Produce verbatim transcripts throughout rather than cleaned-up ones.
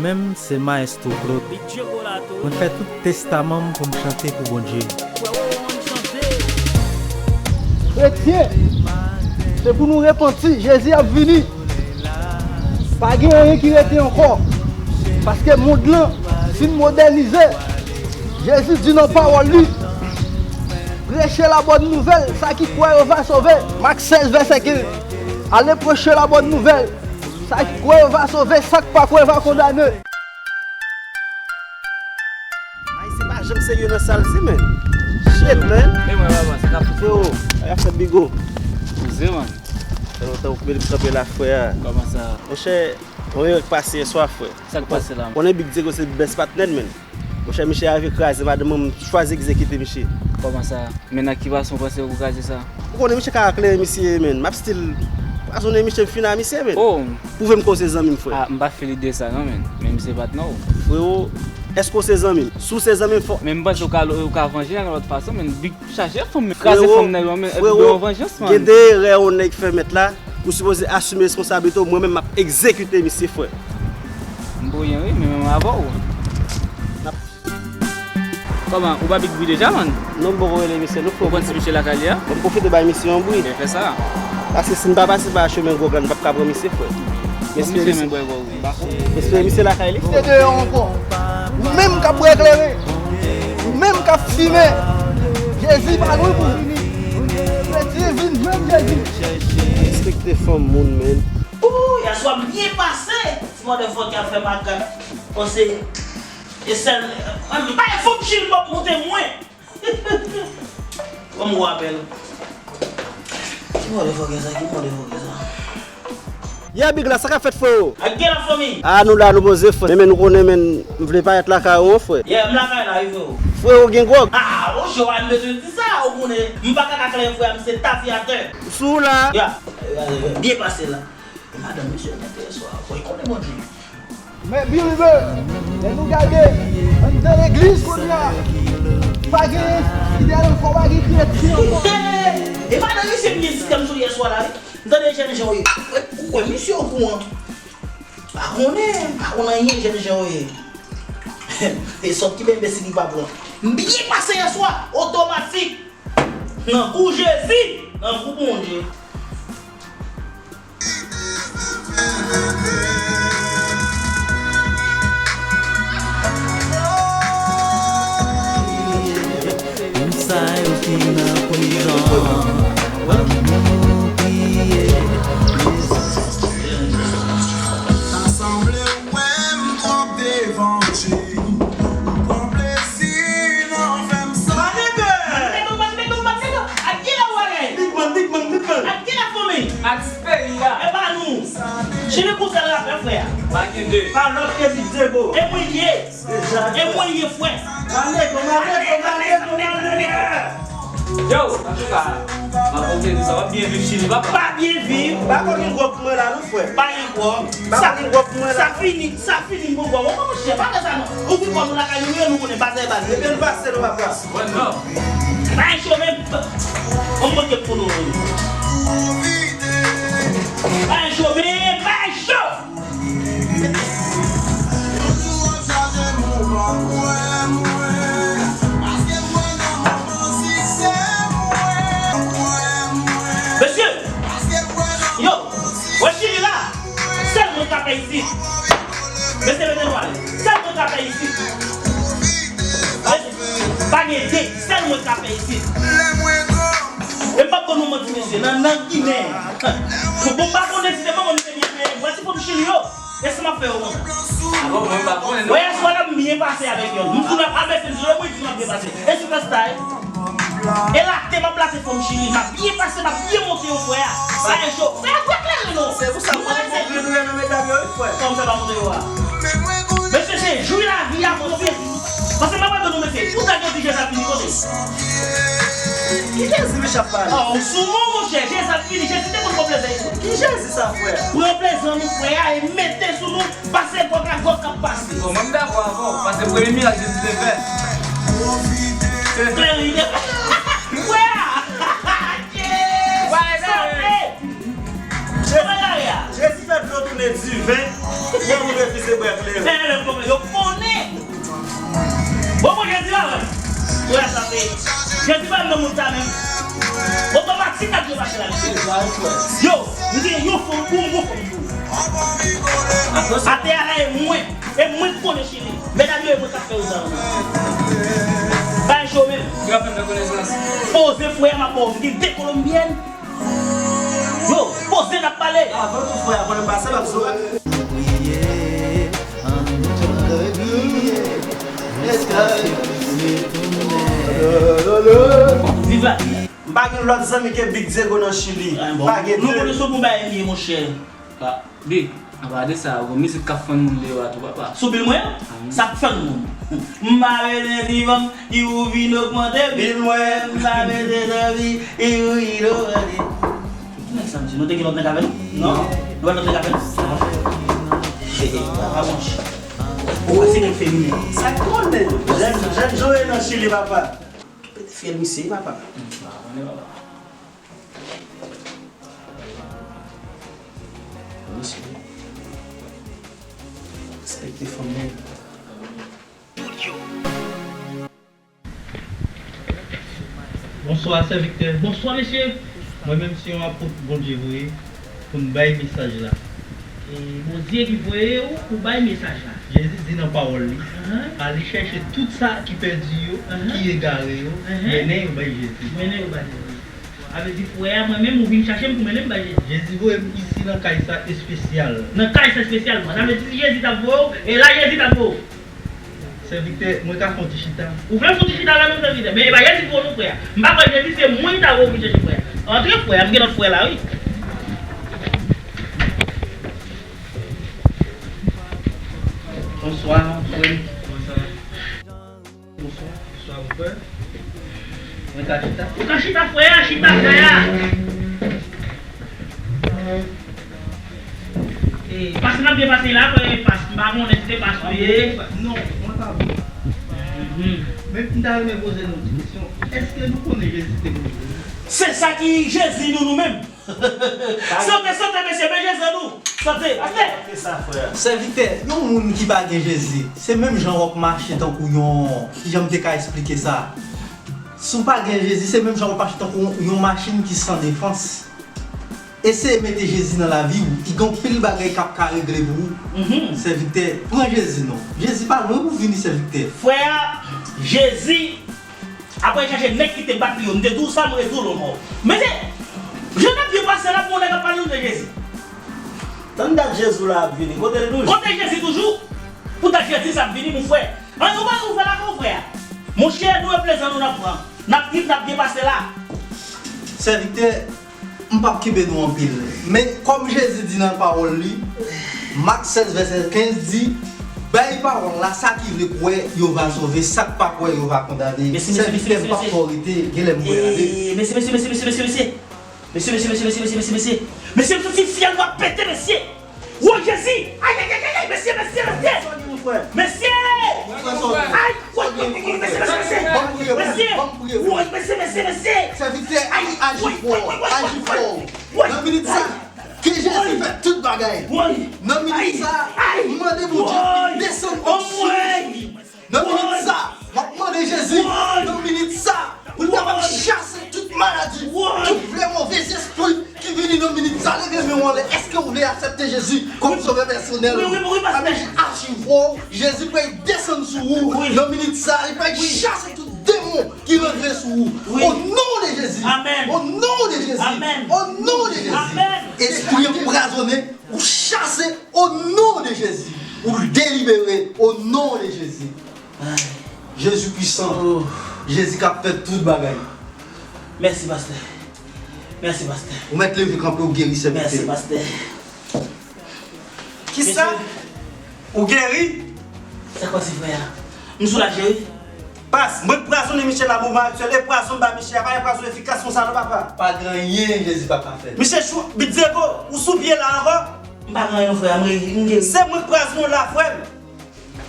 Mwen menm, se Maestro Claude. Mwen fè tout testaman m pou m chante pou Bondye. Kretyen, se pou nou repanti, Jezi ap vini. Pa gen anyen ki rete ankò. Paske mond lan fin modènize. Jezi di nan pawòl li, preche la bòn nouvèl, sa ki kwè yo va sove. Mak sèz vèsè kenz. Ale preche la bòn nouvèl. Sa ki kwè yo va sove, sa k pa kwè va kondane. Ayisyen pa janm serye nan sa l di, men. Shit, man. Men mwen, papa, sa k ap fè? Frero, y ap fè bigo. Kouzen, man. Fè lontan ou mete m kanpe la, frè. Kòman sa? Monchè, mwen menm k pase yè swa, frè. Sa k pase la? Konnen Big Diego se best patnè m, men. Monchè, misye rive kraze madanm mwen, m chwazi egzekite misye. Kòman sa? Men nan ki fason w panse ou kraze sa? Ou konnen misye ka kleren misye ye, men. M ap still pwazonnen misye, m fini a misye, men. Oh! Pwouve m ke w se zanmi m, frè. Ah, m pa fè lide sa non, men. Men misye pa t non. Frero, èske w se zanmi m? Si w se zanmi m, fò. Men m panse ou ka, ou ka vanje nan lòt fason, men Big chaje fanm, men kraze fanm nan yo, men epi gen yon vanjans, man. Gen de erè yon nèg fè mèt la. Ou sipoze asime responsablite w, mwen menm m ap egzekite misye, frè. M brilyan wi, men menm avè w. Kòman, ou pa Big Boy deja, man? Non, m poko rele misye, non, frè. Ou konn si misye lakay li a? Bon, m pwofite bay misye yon bri. Byen fè sa. Paske si n pa pase pa chemen Gwòg la, n p ap ka pran misye, frè. Mesye, misye, men bwè gwòg wi. Mesye, misye lakay li. Se deyò ankò. Ou menm k ap bwè kleren. Ou menm k ap fimen. Jezi pa lwen pou vini. Kretyen, vin jwenn Jezi. Respekte fanm moun, men. Ooh, yèswa m byen pase. Ti motherfucker ap fè makak. Panse e sèl, m pa fò m chili m ap monte mwen. Ban m wè apèl. Ki motherfucker sa? Ki motherfucker sa? Yeah, Big la, sa k ap fèt, frero? Ak gen la fanmi. Ah, nou la, nou poze, frè. Men, men nou konnen, men m vle parèt lakay ou, frè. Yeah, m lakay la, wi, frero. Frero, gen gwòg? Ah, monchè, w pa bezwen di sa, ou konnen. M pa kaka klè, frè, m se tafyatè. Ou sou la? Yeah, byen pase la. E madanm misye monte yèswa. Boy, konnen Bondye. Men Billy, lè nou gade anndan legliz kounye a, pa gen fidèl ankò, pa gen kretyen ankò. Hey! E madanm misye byen di kè m sou yèswa la, wi. M tande jènjan yo ye. Ou kwè misye okouran? Pa konnen, pa konnen anyen jènjan yo ye. E sòt ki benbe si li pa pran. M byen pase yèswa, otomatik. Nan kou Jezi, nan kou Bondye. Moun sa yo ki nan prizon, ban nou priye. Ta sanble w wè m twòp devan Dye. Ou pran plezi nan fè m sa. Manègo! Manègo, manègo, manègo! Ak ki la ou ale? Big man, big man, big man! Ak ki la fanmi? Ak peyi a. E pa nou. Chili pou sèl rapè, frè. Pa gen de. Pa lòt ke Big Diego. E mwen ye. E mwen ye, frè. Manègo, manègo, manègo, manègo! Yo, antouka, m ap konte nou sa, w ap byen viv Chili, papa. Pa byen viv. Pa konn gen gwòg pou mwen la, non, frè. Pa gen gwòg. Pa konn gen gwòg pou mwen la. Sa fini, sa fini, m pran gwòg. Ou pa monchè, pa fè sa, non. Ou pi fò nou lakay nou, nou konnen, bazè, bazè. Ebyen, nou pase, nou, papa. Wè, non. Pa gen cho, men. On mwen ke pou nou. Pa gen cho, men, pa gen cho. Mesye! Yo! Wè Chili la! Sèl mwen k ap fè isit! Mesye, mete nou ale! Sèl mwen k ap fè isit! Mesye, pa gen de! Sèl mwen k ap fè isit! E m p ap ban nou manti, mesye, nan, nan Ginen. Bon, m pa konnen si se manman m te byen fè, vwati fanm Chili yo. E sa m ap fè yo konsa. Wè, yèswa la m byen pase avèk yo. M tou n ap abèse m sou yo, mwen di m ap byen pase. E sipèsta, e late m ap late fanm Chili. M ap byen pase, m ap byen monte yo, frè a. Sa e cho. Frè a, frè klere non. Se pou sa m pa montre nou yo nan medam yo, wi, frè. Kòm sa pa montre yo a. Mesye, se jwi lavi a, pwofit. Paske m ap raple nou, mesye, pou tèt yo di Jezi ap vini kote. Ki Jezi mesye ap pale? Ah, ou sou mwen, monchè, Jezi ap vini, Jezi te konn pran plezan nou. Ki Jezi sa, frè? Pran plezan nou, frè a, e mete sou nou, pase gwòg la, gwòg k ap pase. Bon, mwen m dakò avè w, paske premye mirak Jezi te fè, se kleren li te fè. Frè a! Jezi! Jezi fè dlo tounen diven, fè moun refize bwè kleren. Jezi pa nan moun sa menm. Otomatik ap yo mache la. Yo, m gen yon fanm pou m, yon fanm pou ou. Atè a la e mwen. E mwen k konnen Chili. Medam yo e mwen k ap fè yo sa yo. Pa cho menm. Poze frè m ap ba w. M gen de kolonbyèn. Yo, poze n ap pale. Avan tou frè a, pandan m pase l ap sou. Viv la. M pa gen lòt zanmi ke Big Diego nan Chili. Pa gen de. Nou konnen se pou bay M ye, monchè. Bi, apa de sa, gon mizik k ap fann moun deyò a tou, papa. Sou bil mwen an? Sa k fann moun? M pa bezwen divan, ki ou vin ogmante bil mwen. M pa bezwen zanmi, ki ou vin ogmante. Ki nèg sa, misye? Nou te gen lòt nèg avè nou? Non? Nou pa lòt nèg avè nou? He, he, papa, monchè. Ou pa se nèg feminen. Sa k konnen? Jèn, jèn Joe nan Chili, papa. Pete fyèl misye, papa. Respekte fanmi. Bonswa, sèvitè. Bonswa, mesye. Mwen menm se yon apot Bondye voye pou m bay mesaj la. E Bondye ki voye w pou bay mesaj la. Jezi di nan pawòl li, ale chèche tout sa ki pèdi yo, ki egare yo, mennen yo bay Jezi. Mennen yo bay Jezi. Sa vle di, frè a, mwen menm, ou vin chache m pou mennen m bay Jezi. Jezi voye m isi nan kay sa espesyal. Nan kay sa espesyalman. Sa vle di, si Jezi t ap voye w, e la Jezi t ap voye w. Sèvitè, mwen ka fè yon ti chita? Ou vle fè yon ti chita la menm, sèvitè? Men e pa Jezi ki voye w non, frè a. M pa kwè Jezi se mwen ki ta voye w vin chèche frè a. Antre, frè a, m gen lòt frè la, wi. Bonswa, frè m. Bonswa. Bonswa. Bonswa, mon frè. Mwen ka chita? Ou ka chita, frè a, chita, frè a. E, pase n ap byen pase la, frè, pase, m pa konnen si se pase ou ye. Non, mwen pa bon. Men m ta renmen poze nou yon ti kesyon. Èske nou konnen Jezi te mouri? Se sa ki Jezi nou, nou menm. Sante, sante, mesye, men Jezi nou. Sante, sante. Sèvitè, yon moun ki pa gen Jezi, se menm jan w ap mache tankou yon, kijan m te ka esplike sa? Si w pa gen Jezi, se menm jan w ap mache tankou yon, yon machin ki san defans. Eseye mete Jezi nan lavi w, li gen anpil bagay k ap ka regle pou ou. Sèvitè, pran Jezi non. Jezi pa lwen pou vini, sèvitè. Frè a, Jezi Apre chache nèg ki te bat li yo, m te di w sa, m redi w l ankò. Mesye, jan n ap byen pase la, pou yon nèg ap pale nou de Jezi. Tann dat Jezi w la ap vini, kote l toujou? Kote Jezi toujou? Pou dat Jezi sa ap vini, mon frè. An nou ba nou fè la, mon frè. Monchè, nou e plezan nou n ap pran. N ap viv, n ap byen pase la. Sèvitè, M p ap kenbe nou anpil. Men, kòm Jezi di nan pawòl li, Mak sèz vèsè kenz di, bay pawòl la, sa ki vle kwè, yo va sove, sa k pa kwè, yo va kondane. Sèvitè, m p ap fè w rete, genlè m kwè ale. Mesye, mesye, mesye, mesye, mesye, mesye. Mesye, mesye, mesye, mesye, mesye, mesye, mesye. Mesye, m santi fyèl m ap pete, mesye. Woy, Jezi! Ay, ay, ay, ay, ay, mesye, mesye, mesye! Mesye! Ay, woy, woy, woy, woy, mesye, mesye, mesye! Mesye! Woy, mesye, mesye, mesye! Sèvitè, aji fò, aji fò. Nan minit sa, ke Jezi fè tout bagay. Nan minit sa, m mande Bondye pou l desann onksyon sou li. Nan minit sa, m ap mande Jezi, nan minit sa, pou l kapab chase tout maladi, tout vle move zespri ki vini nan minit sa. Leve men w anlè, èske w vle aksepte Jezi kòm sovè pèsonèl? Amen. Aji fò, Jezi pral desann sou ou nan minit sa, li pral chase tout demon ki rantre sou ou. O non de Jezi. O non de Jezi. O non de Jezi. Espri anpwazonnen, ou chase o non de Jezi. Ou delibere o non de Jezi. Jezi pwisan. Jezi k ap fè tout bagay. Mèsi, pastè. Mèsi, pastè. Ou mèt leve kanpe, ou geri, sèvitè. Mèsi, pastè. Kisa? Ou geri? Sa k pase, frè a? M soulaje, wi. Pas, mwen k pwazonnen Michel la moman aktyèl, e pwazon m ba Michel a pa yon pwazon efikas konsa non, papa. Pa gen anyen Jezi pa ka fè. Michel Chou, Bit Diego, ou sou pye la ankò? M pa gen anyen non, frè a, m geri. Se mwen k pwazonnen w la, frè m.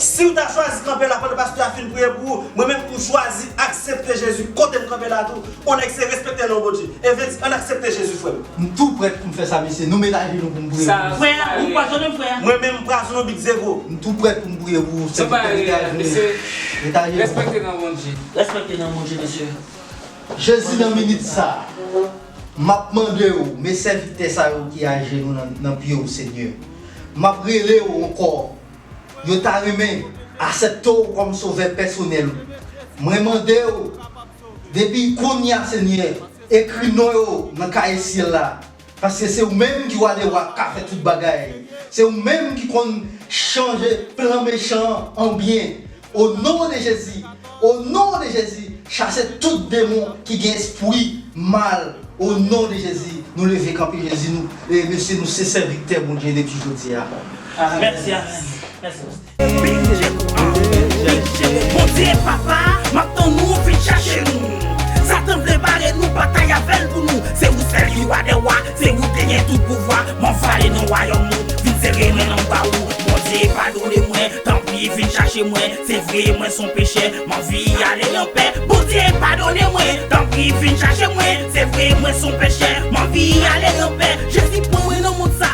Si w ta chwazi kanpe la pandan pastè a fin priye pou ou, mwen menm m chwazi aksepte Jezi kote m kanpe la tou. On nèg se respekte non Bondye. Evangelis, ann aksepte Jezi, frè m. M tou prèt pou m fè sa, mesye. Nou met ajenou pou m priye pou nou. Frè, ou pwazone m, frè. Mwen menm m pwazone w, Big Zego. M tou prèt pou m priye pou ou. Sèvitè, met ajenou. Met ajenou. Respekte non Bondye. Respekte non Bondye, mesye. Jezi, nan minit sa, m ap mande w, men sèvitè sa yo ki ajenou nan, nan pye w, Senyè. M ap rele w ankò. Yo ta renmen aksepte w kòm sovè pèsonèl. Mwen mande w, depi kounye a, Senyè, ekri non yo nan kaye syèl la. Paske se ou menm ki wa dè wa, k ka fè tout bagay. Se ou menm ki konn chanje plan mechan an byen. O non de Jezi, o non de Jezi, chase tout demon ki gen espri mal. O non de Jezi, nou leve kanpe Jezi, nou, e, mesye, nou se sèvitè Bondye depi jodi a. Mèsi, amèn. Mèsi. Bondye papa, m ap tann ou vin chache nou. Satan vle bare nou, batay avè l pou nou. Se ou sèl ki wa dè wa, se ou ki gen tout pouvwa. M anvi ale nan wayòm ou, vin sere men nan bra ou. Bondye padone mwen, tanpri vin chache mwen. Se vre mwen se yon pechè, m anvi ale anpè. Bondye padone mwen, tanpri vin chache mwen. Se vre mwen se yon pechè, m anvi ale anpè. Jezi pran mwen nan mond sa,